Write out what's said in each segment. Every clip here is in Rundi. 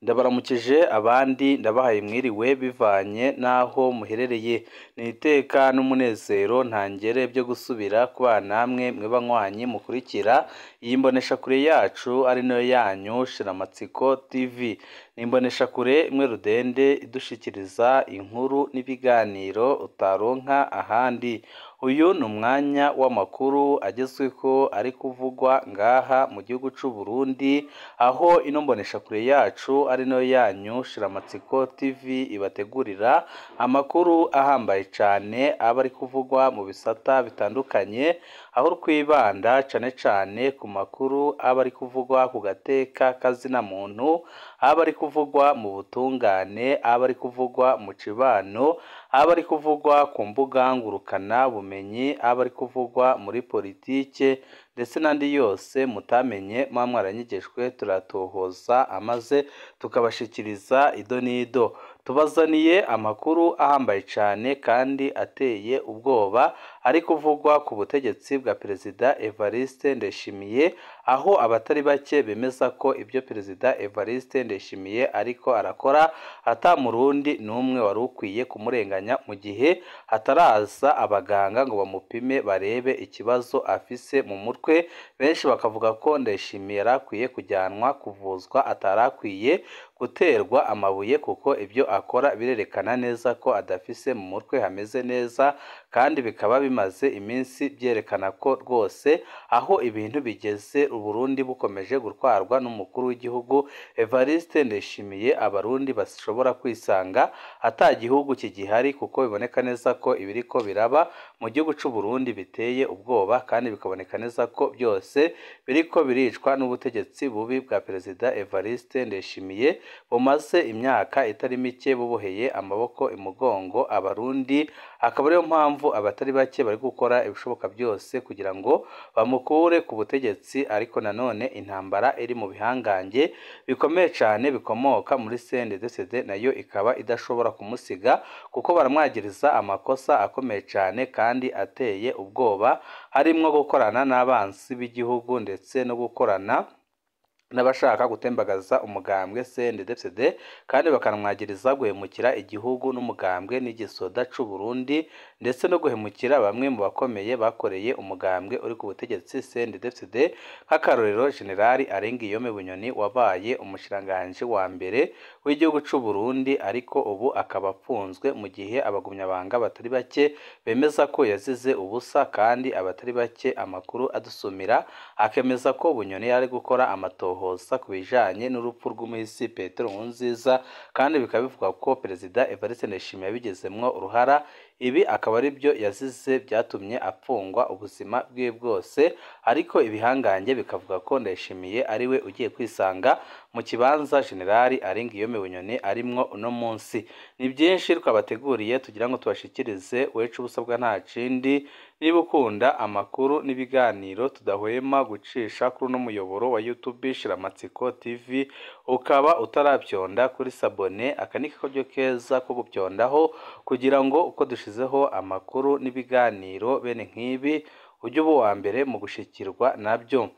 Ndabaramukije abandi ndabahaye mwiriwe bivanye n'aho muherereye. Ni iteka n'umunezero ntangere byo gusubira kubana namwe mwe banywanyi mukurikira iyi mboneshakure yacu ari nayo yanyu Shiramatsiko TV. Ni imboneshakure imwe rudende idushikiriza inkuru n'ibiganiro utaronka ahandi. Uyu ni umwanya w'amakuru agezweho ari kuvugwa ngaha mu gihugu c'u Burundi, aho ino mboneshakure yacu ari nayo yanyu Shiramatsiko TV ibategurira amakuru ahambaye cane aba ari kuvugwa mu bisata bitandukanye, aho twibanda cane cane ku makuru aba ari kuvugwa ku gateka kazina muntu, aba ari kuvugwa mu butungane, aba ari kuvugwa mu cibano, aba ari kuvugwa ku mbuga ngurukana bumenyi, aba ari kuvugwa muri politike ndetse n'andi yose mutamenye muba mwaranyigishwe, turatohoza amaze tukabashikiriza ido n'ido. Tubazaniye amakuru ahambaye cane kandi ateye ubwoba ari kuvugwa ku butegetsi bwa Perezida Evariste Ndayishimiye, aho abatari bake bemeza ko ibyo Perezida Evariste Ndayishimiye ariko arakora ata murundi n'umwe wari ukwiye kumurenganya mu gihe hataraza abaganga ngo bamupime barebe ikibazo afise mu mutwe. Benshi bakavuga ko Ndayishimiye yari akwiye kujyanwa kuvuzwa, atarakwiye guterwa amabuye kuko ibyo akora birerekana neza ko adafise mu mutwe hameze neza, kandi bikaba bimaze iminsi byerekana ko rwose aho ibintu bigeze Uburundi bukomeje gutwarwa n'umukuru w'igihugu Evariste Ndayishimiye, abarundi bashobora kwisanga ata gihugu kigihari, kuko biboneka neza ko ibiriko biraba mu gihugu c'u Burundi biteye ubwoba, kandi bikaboneka neza ko byose biriko biricwa n'ubutegetsi bubi bwa Perezida Evariste Ndayishimiye bumaze imyaka itari mike buboheye amaboko imugongo abarundi. Akaba ariyo mpamvu abatari bake bari gukora ibishoboka byose kugira ngo bamukure ku butegetsi, ariko nanone intambara iri mu bihangange bikomeye cane bikomoka muri CNDD-FDD nayo ikaba idashobora kumusiga, kuko baramwagiriza amakosa akomeye cane kandi ateye ubwoba, harimwo gukorana n'abansi b'igihugu ndetse no gukorana n'abashaka gutembagaza umugambwe CNDD-FDD, kandi bakanamwagiriza guhemukira igihugu n'umugambwe n'igisoda c'u Burundi, ndetse no guhemukira bamwe mu bakomeye bakoreye umugambwe uri ku butegetsi CNDD-FDD, nk'akarorero Generali Arengiyome Bunyoni wabaye umushikiranganji wa mbere w'igihugu c'u Burundi, ariko ubu akaba apfunzwe, mu gihe abagumyabanga batari bake bemeza ko yazize ubusa, kandi abatari bake amakuru adusumira akemeza ko Bunyoni yari gukora amatohoza ku bijanye n'urupfu rw'umuhisi Petero Nkurunziza, kandi bikaba bivugwa ko Perezida Evariste Ndayishimiye yabigizemwo uruhara. Ibi akaba ari byo yazize byatumye apfungwa ubuzima bwe bwose, ariko ibihangange bikavuga ko Ndayishimiye ari we ugiye kwisanga mu kibanza Generali Arengiyome Bunyoni arimwo uno munsi. Ni byinshi twabateguriye tugira ngo tubashikirize, wecu ubusabwa nta kindi. Niba ukunda amakuru n'ibiganiro tudahwema gucisha kuri uno muyoboro wa YouTube Shiramatsiko TV, ukaba utarabyonda kuri sabone, aka ni akaryo keza ko gupyondaho kugira ngo uko dushizeho amakuru n'ibiganiro bene nk'ibi ujye uba uwa mbere mu gushikirwa nabyo.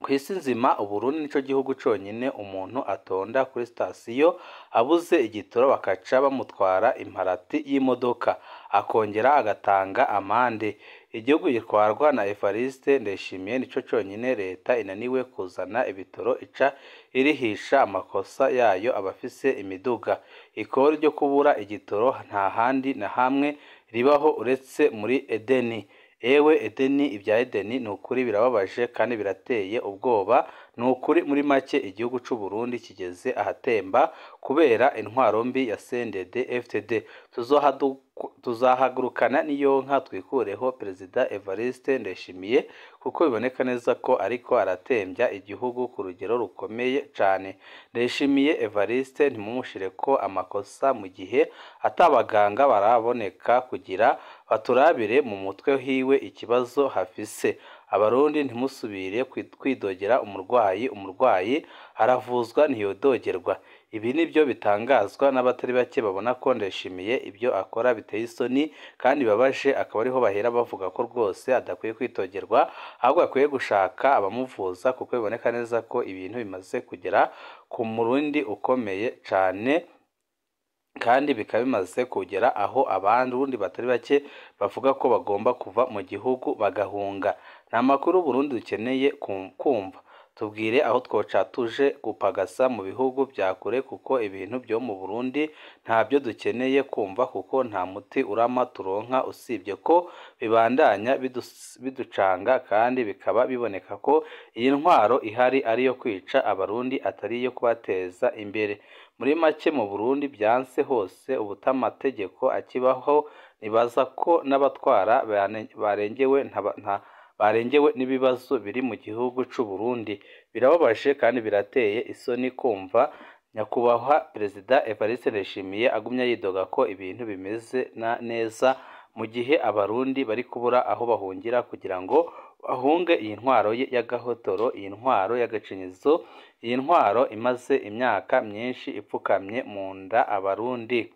Ku isi nzima Uburundi nico gihugu conyine umuntu atonda kuri sitasiyo abuze igitoro bakaca bamutwara imparati y'imodoka, akongera agatanga amande. Igihugu gitwarwa na Evariste Ndayishimiye nico conyine leta inaniwe kuzana ibitoro ica irihisha amakosa yayo abafise imiduga. Ikori ryo kubura igitoro nta handi na hamwe ribaho uretse muri Edeni. Ewe Edeni, ibya Edeni ni ukuri birababaje kandi birateye ubwoba. Ni ukuri muri make igihugu c'u Burundi kigeze ahatemba kubera intwaro mbi ya CNDD-FDD. Tuzahagurukana niyonka twikureho Perezida Evariste Ndayishimiye, kuko biboneka neza ko ariko aratembya igihugu ku rugero rukomeye cane. Ndayishimiye Evariste ntimumushireko amakosa mu gihe atabaganga baraboneka kugira baturabire mu mutwe hiwe ikibazo hafise. Abarundi ntimusubire kwidogera umurwayi, umurwayi aravuzwa ntiyodogerwa. Ibi nibyo bitangazwa n'abatari bake babona ko Ndayishimiye ibyo akora biteye isoni kandi bibabaje, akaba ariho bahera bavuga ko rwose adakwiye kwitogerwa, ahubwo akwiye gushaka abamuvuza kuko biboneka neza ko ibintu bimaze kugera ku murundi ukomeye cane, kandi bikaba bimaze kugera aho abarundi batari bake bavuga ko bagomba kuva mu gihugu bagahunga. Nta makuru Burundi dukeneye kumva, tubwire aho twoca tuje gupagasa mu bihugu bya kure, kuko ibintu byo mu Burundi ntabyo dukeneye kumva, kuko nta muti urama turonka usibye ko bibandanya biducanga, kandi bikaba biboneka ko iyi ntwaro ihari ari iyo kwica Abarundi atari iyo kubateza imbere. Muri make mu Burundi byanse hose, ubutamategeko akibaho, nibaza ko n'abatwara barengewe n'ibibazo biri mu gihugu c'u Burundi. Birababaje kandi birateye isoni kumva Nyakubahwa Perezida Evariste Ndayishimiye agumya yidoga ko ibintu bimeze neza, mu gihe Abarundi bari kubura aho bahungira kugira ngo bahunge iyi ntwaro ye y'agahotoro, iyi ntwaro y'agacinyizo, iyi ntwaro imaze imyaka myinshi ipfukamye mu nda Abarundi.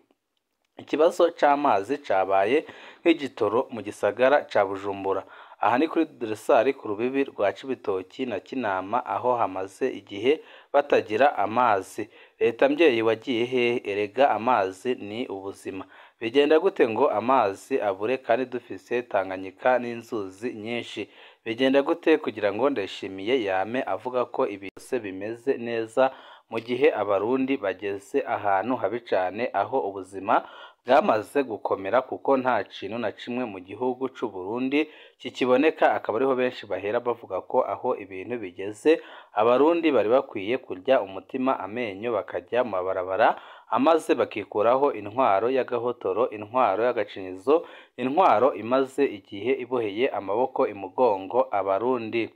Ikibazo c'amazi cabaye nk'igitoro mu gisagara ca Bujumbura. Aha ni kuri Dresari ku rubibi rwa Cibitoki na Kinama, aho hamaze igihe batagira amazi. Leta mbyeyi wagiye hehe? Erega amazi ni ubuzima. Bigenda gute ngo amazi abure kandi dufise Tanganyika n'inzuzi nyinshi? Bigenda gute kugira ngo Ndayishimiye yame avuga ko ibintu bimeze neza, mu gihe Abarundi bageze ahantu habi cane, aho ubuzima bwamaze gukomera kuko nta kintu na kimwe mu gihugu c'u Burundi kikiboneka. Akaba ariho benshi bahera bavuga ko aho ibintu bigeze Abarundi bari bakwiye kurya umutima amenyo, bakajya mu mabarabara amaze bakikuraho intwaro y'agahotoro, intwaro y'agacinyizo, intwaro imaze igihe iboheye amaboko imugongo Abarundi.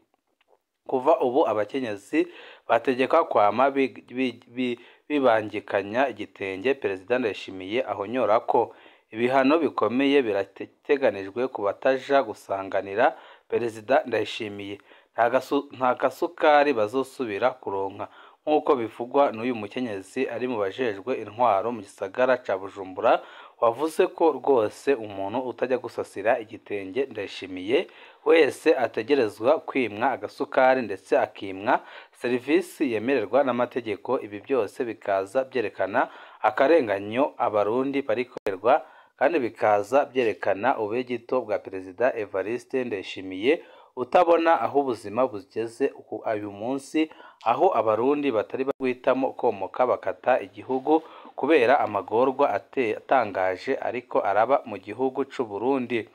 Kuva ubu abakenyezi bategeka kwama bibangikanya igitenge Perezida Ndayishimiye ahonyora ko ibihano bikomeye birateganijwe ku bataja gusanganira Perezida Ndayishimiye. Nta gasukari bazosubira kuronka nk'uko bivugwa n'uyu mukenyezi ari mu bajejwe intwaro mu gisagara ca Bujumbura, wavuze ko rwose umuntu utajya gusasira igitenge Ndayishimiye wese ategerezwa kwimwa agasukari ndetse akimwa serivisi yemererwa n'amategeko. Ibi byose bikaza byerekana akarenganyo Abarundi barikorerwa, kandi bikaza byerekana ubegito bwa Perezida Evariste Ndayishimiye utabona aho ubuzima bugeze uyu munsi, aho Abarundi batari guhitamo komoka bakata igihugu kubera amagorwa atangaje ariko araba mu gihugu c'u Burundi.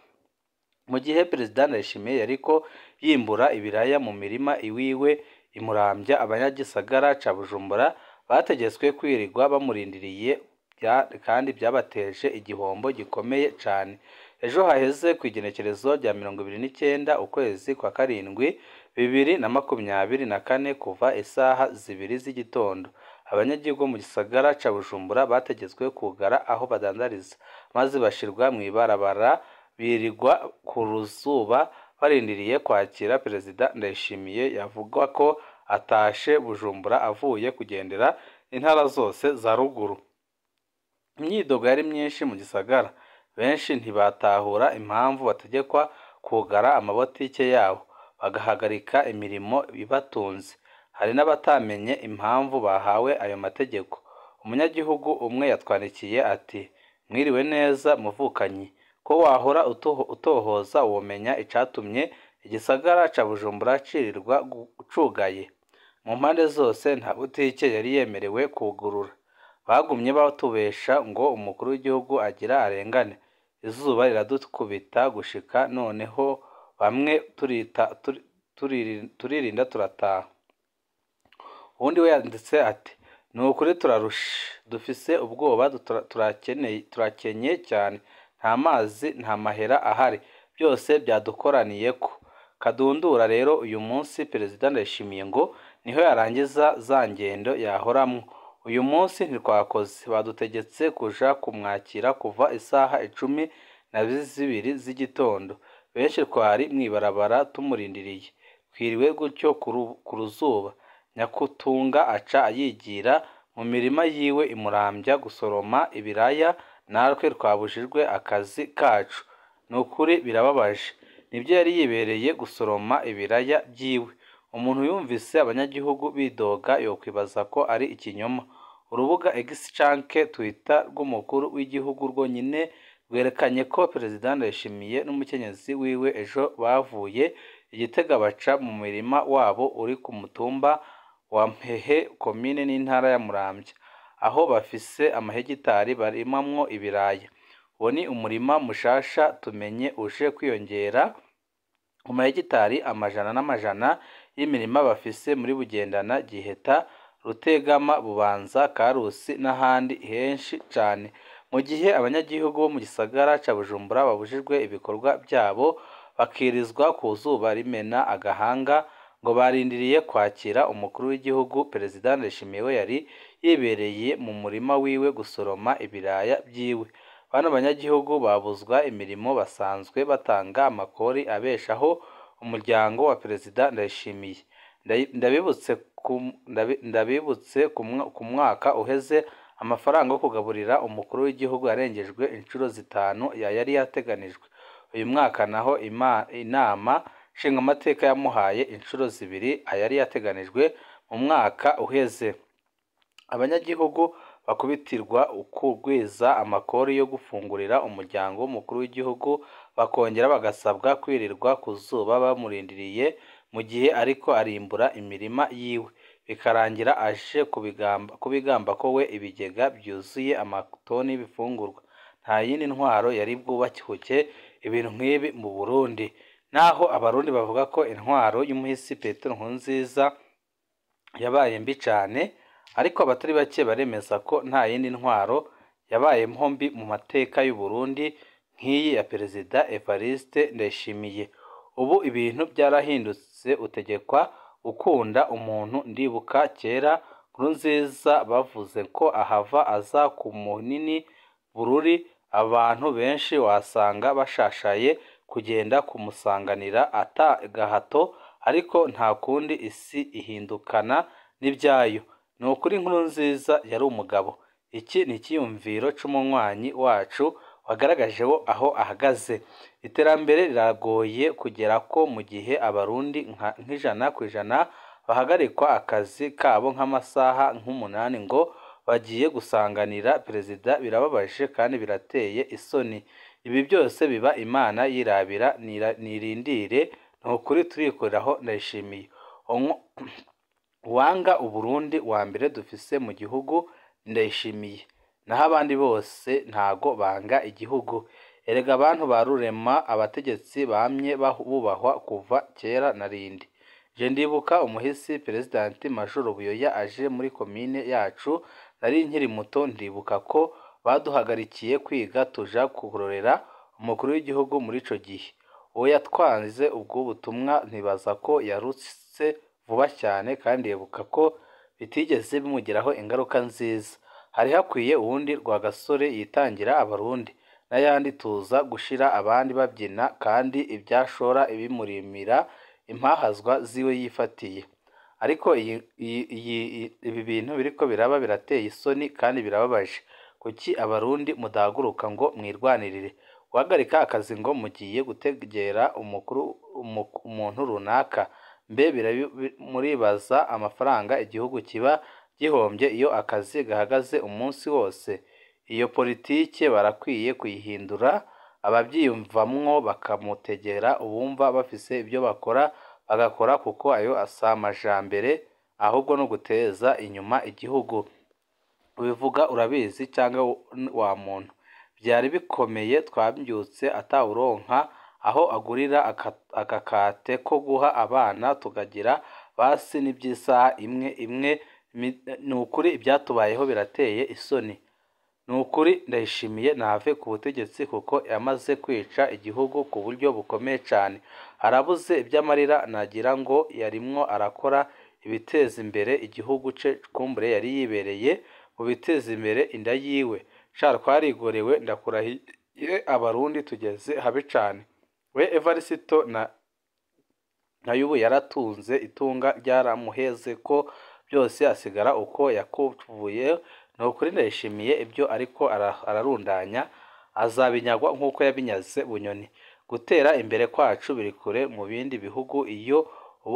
Mu gihe Perezida Ndayishimiye yariko yimbura ibiraya mu mirima iwiwe imurambya, abanyagisagara ca Bujumbura bategetswe kwirirwa bamurindiriye, kandi byabateje igihombo gikomeye cane. Ejo haheze ku igenekerezo rya 29 ukwezi kwa karindwi 2024, kuva isaha 2 z'igitondo, abanyagihugu mu gisagara ca Bujumbura bategetswe kugara aho badandariza, maze bashirwa mw'ibarabara birirwa ku ruzuba barindiriye kwakira Perezida Ndayishimiye yavuga ko atashe Bujumbura avuye kugendera intara zose za ruguru. Imyidogo yari myinshi mu gisagara, benshi ntibatahura impamvu bategekwa kugara amabotike yabo bagahagarika imirimo ibatunze. Hari n'abatamenye impamvu bahawe ayo mategeko. Umunyagihugu umwe yatwandikiye ati: "Mwiriwe neza muvukanyi, ko wahora utohoza womenya icatumye igisagara ca Bujumbura cirirwa cugaye mu mpande zose, nta butike yari yemerewe kugurura. Bagumye batubesha ngo umukuru w'igihugu agira arengane, izuba riradukubita gushika noneho bamwe turirinda turataha." Uwundi we yanditse ati: "Ni ukuri turarushe, dufise ubwoba, turakenye cyane, nta mazi nta mahera ahari, byose byadukoraniyeko." Kadundura rero uyu munsi Perezida Ndayishimiye ngo niho yarangiza za ngendo yahoramwo. Uyu munsi ntitwakoze, badutegetse kuja kumwakira kuva isaha 12 z'igitondo. Benshi twari mw'ibarabara tumurindiriye. Twiriwe gutyo ku ruzuba. Nyakutunga aca yigira mu mirima yiwe i Muramvya gusoroma ibiraya, natwe twabujijwe akazi kacu. Nukuri birababaje. Nivyo yari yibereye gusoroma ibiraya vyiwe. Umuntu yumvise abanyagihugu bidoga yokwibaza ko ari ikinyoma. Urubuga X canke Twitter rw'umukuru w'igihugu rwonyene rwerekanye ko Perezida Ndayishimiye n'umukenyezi wiwe ejo bavuye i Gitega baca mu murima wabo uri ku mutumba wa Mpehe, komine n'intara ya Muramvya, aho bafise amahegitari barimamwo ibiraya. Uwo ni umurima mushasha tumenye uje kwiyongera ku mahegitari amajana n'amajana y'imirima bafise muri Bugendana, Giheta, Rutegama, Bubanza, Karusi n'ahandi henshi cane. Mu gihe abanyagihugu bo mu gisagara ca Bujumbura babujijwe ibikorwa vyabo bakirizwa ku zuba rimena agahanga ngo barindiriye kwakira umukuru w'igihugu, Perezida Ndayishimiye we yari yibereye mu murima wiwe gusoroma ibiraya vyiwe. Bano banyagihugu babuzwa imirimo basanzwe batanga amakori abeshaho umuryango wa Perezida Ndayishimiye. Ndabibutse ku mwaka uheze amafaranga yo kugaburira umukuru w'igihugu yarengejwe incuro 5 yari yateganijwe. Uyu mwaka naho inama nshingamateka yamuhaye incuro 2 ayari yateganijwe mu mwaka uheze. Abanyagihugu bakubitirwa ukugwiza amakori yo gufungurira umuryango w'umukuru w'igihugu, bakongera bagasabwa kwirirwa ku zuba bamurindiriye mu gihe ariko arimbura imirima yiwe, bikarangira aje kubigamba ko we ibigega byuzuye amatoni y'ibifungurwa. Nta yindi ntwaro yari bwubahuke ibintu nk'ibi mu Burundi. Naho abarundi bavuga ko intwaro y'umuhisi Petero Nkurunziza yabaye mbi cane, ariko abatari bake baremeza ko nta yindi ntwaro yabaye mbi mu mateka y'u Burundi nk'iyi ya Perezida Evariste Ndayishimiye. Ubu ibintu byarahindutse, utegekwa gukunda umuntu. Ndibuka kera Nkurunziza bavuze ko ahava aza ku munini Bururi, abantu benshi wasanga bashashaye kugenda kumusanganira ata gahato, ariko nta kundi isi ihindukana n'ibyayo. Ni ukuri Nkurunziza yari umugabo. Iki ni icyiyumviro c'umunywanyi wacu wagaragaje aho ahagaze. Iterambere riragoye kugera ko mu gihe abarundi nk'100% bahagarikwa akazi kabo nk'amasaha nk'8 ngo bagiye gusanganira perezida. Birababaje kandi birateye isoni. Ibi byose biba Imana yirabira nirindire. Ni ukuri turikoreraho Ndayishimiye. Uwanga Uburundi wa mbere dufise mu gihugu Ndayishimiye, naho abandi bose ntago banga igihugu. Erega abantu ba Rurema abategetsi bamye bubahwa kuva kera na rindi. Je ndibuka umuhisi President Majoro Buyoya aje muri komine yacu, nari nkiri muto. Ndibuka ko baduhagarikiye kwiga tuja kurorera umukuru w'igihugu muri ico gihe. Uwo yatwanze ubwo butumwa ntibaza ko yarutse vuba cyane, kandi yibuka ko bitigeze bimugiraho ingaruka nziza. Hari hakwiye uwundi Rwagasore yitangira abarundi, n'ayandi tuza gushira abandi babyina, kandi ibyashora ibimurimira impahazwa ziwe yifatiye. Ariko ibi bintu biriko biraba birateye isoni kandi birababaje. Kuki abarundi mudahaguruka ngo mwirwanirire? Guhagarika akazi ngo mugiye gutegera umukuru umuntu runaka, mbe muribaza amafaranga igihugu kiba gihombye iyo akazi gahagaze umunsi wose? Iyo politike barakwiye kuyihindura, abavyiyumvamwo bakamutegera, uwumva bafise ibyo bakora bagakora, kuko ayo si amajambere ahubwo no guteza inyuma igihugu. Ubivuga urabizi cyangwa wa muntu. Byari bikomeye, twabyutse atawuronka aho agurira agakate ko guha abana, tukagira basi n'iby'isaha imwe imwe. Ni ukuri ibyatubayeho birateye isoni. Ni ukuri Ndayishimiye ntave ku butegetsi kuko yamaze kwica igihugu ku buryo bukomeye cyane. Arabuze iby'amarira, nagira ngo yarimwo arakora ibiteza imbere igihugu ce, kumbure yari yibereye mu biteza imbere inda yiwe. Sha twarigorewe, ndakurahiye abarundi tugeze habi cane. We Evariste na y'ubu yaratunze itunga ryaramuheze ko byose asigara uko yakuvuye. Ni ukuri Ndayishimiye ibyo ariko ararundanya azabinyagwa nk'uko yabinyaze Bunyoni. Gutera imbere kwacu biri kure mu bindi bihugu, iyo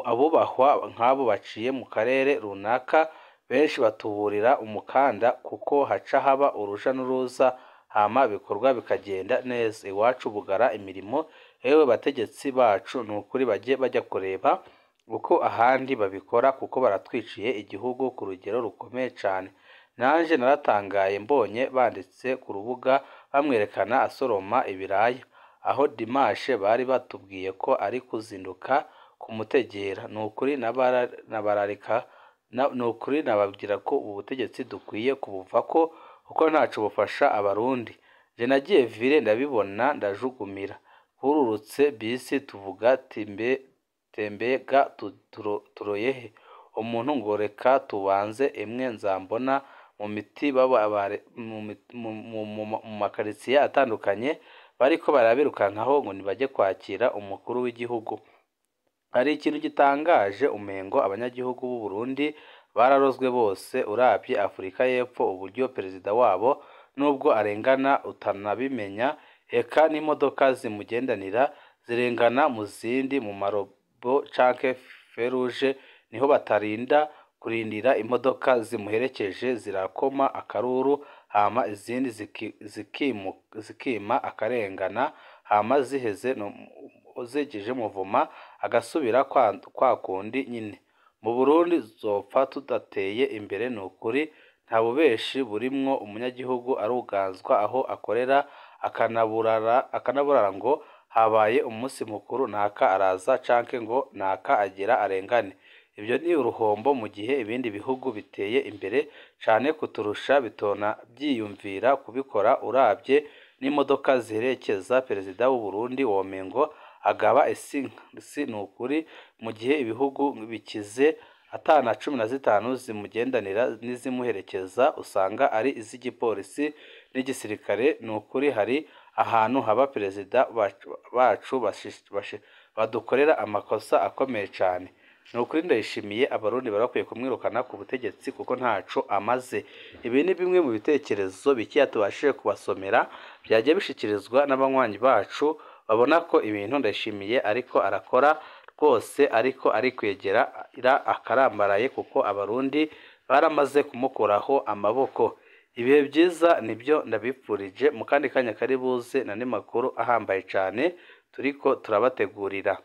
abubahwa nk'abo baciye mu karere runaka benshi batuburira umukanda kuko haca haba uruja n'uruza hama ibikorwa bikagenda neza. Iwacu bugara imirimo. Ewe bategetsi bacu, ni ukuri bajye bajya kureba uko ahandi babikora kuko baratwiciye igihugu ku rugero rukomeye cane. Nanje naratangaye mbonye banditse ku rubuga bamwerekana asoroma ibiraya, aho dimanche bari batubwiye ko ari kuzinduka kumutegera. Ni ukuri nabararika, ni ukuri nababwira ko ubu butegetsi dukwiye kubuvako kuko ntaco bufasha Abarundi. Je nagiye ville ndabibona ndajugumira. Twururutse bisi tuvuga tembega turoyehe umuntu ngo reka tubanze emwe nzambona mu miti mu makaritsiye atandukanye bariko barabirukankaho ngo nibajye kwakira umukuru w'igihugu. Hari ikintu gitangaje, umengo abanyagihugu b'u Burundi bararozwe bose. Uravye Afurika y'Epfo uburyo perezida wabo nubwo arengana utanabimenya, eka n'imodoka zimugendanira zirengana mu zindi mu marobo canke feruje, niho batarinda kurindira imodoka zimuherekeje zirakoma akaruru hama izindi zikima akarengana, hama ziheze zegeje muvuma agasubira kwa kundi nyine. Mu Burundi zopfa tudateye imbere, ni ukuri nta bubeshi burimwo. Umunyagihugu aruganzwa aho akorera akanaburara ngo habaye umunsi mukuru naka araza canke ngo naka agira arengane. Ibyo ni uruhombo mu gihe ibindi bihugu biteye imbere cane kuturusha bitona byiyumvira kubikora. Uravye n'imodoka ziherekeza perezida w'u Burundi womengo agaba isi, ni ukuri mu gihe ibihugu bikize atana 15 zimugendanira n'izimuherekeza usanga ari iz'igipolisi n'igisirikare. Ni ukuri hari ahantu haba perezida bacu badukorera amakosa akomeye cane. Ni ukuri Ndayishimiye Abarundi barakwiye kumwirukana ku butegetsi kuko ntaco amaze. Ibi ni bimwe mu bitekerezo bikeya tubashije kubasomera byagiye bishikirizwa n'abanywanyi bacu babona ko ibintu Ndayishimiye ariko arakora rwose ariko ari kwegera akarambaraye kuko Abarundi baramaze kumukuraho amaboko. Ibihe byiza nibyo ndabipfurije mu kandi kanya kari buze n'andi makuru ahambaye cane turiko turabategurira.